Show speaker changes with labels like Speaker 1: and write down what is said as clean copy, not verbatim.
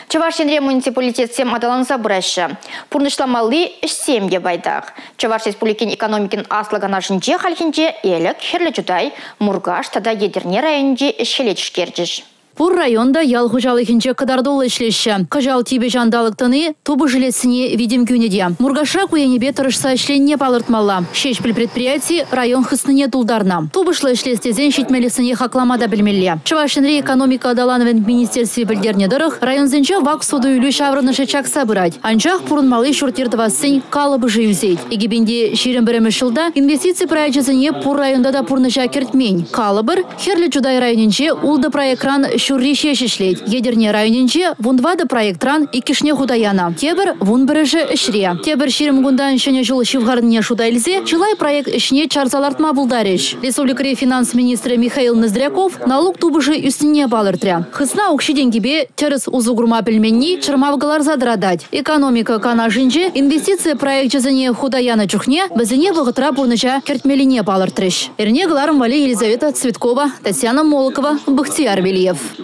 Speaker 1: Чӑваш Енре муниципалитетсем аталанса пыраҫҫӗ. Пурнӑҫламалли ӗҫсем те пайтах. Чӑваш Республикин экономикин аслӑ канашӗнче хальхинче Элӗк, Хӗрлӗ Чутай, Муркаш тата Етӗрне районӗнчи ӗҫ-хӗле тишкерчӗҫ.
Speaker 2: Пур район та ял хуҫалӑхӗнче кӑтартуллӑ ӗҫлеҫҫӗ. Кӑҫал типӗ ҫанталӑк тӑни тупӑш илессине витӗм кӳнӗ те. Муркашра ку енӗпе тӑрӑшса ӗҫленине палӑртмалла. Ҫеҫпӗл предприяти район хыснине тултарнӑ. Тупӑшлӑ ӗҫлес тесен ҫитменлӗхсене хаклама та пӗлмелле. Чӑваш Енри экономика аталанӑвӗн министерстви пӗлтернӗ тӑрӑх, районсенче вак суту-илӳ ҫаврӑнӑшӗ чакса пырать. Анчах пурӑнмалли ҫурт-йӗр тӑвассин калӑпӑшӗ ӳсет. 2021 ҫулта инвестици проекчӗсене пур районта та пурнӑҫа кӗртмен. Калӑпӑр, Хӗрлӗ Чутай районӗнче ултӑ проектран ҫурри ҫеҫ ӗҫлет. Етӗрне районӗнче 14 проектран иккӗшне хута янӑ. Тепӗр 11-шӗ ӗҫре. Тепӗр 20 кунтан Ҫӗнӗ ҫул ҫывхарнине шута илсе чылай проект ӗҫне чарса лартма пултарӗҫ. Республикӑри финанс министрӗ Михаил Ноздряков налук тупӑшӗ ӳснине палӑртрӗ. Хысна укҫи-тенкипе тӗрӗс усӑ курма пӗлменни чӑрмав кӑларса тӑратать. Экономика канашӗнче инвестици проекчӗсене хута янӑ чухне вӗсене вӑхӑтра пурнӑҫа кӗртмеллине палӑртрӗҫ. Эрне кӑларӑм валли Елизавета Цветкова, Татьяна Молокова, Бахтияр Велиев.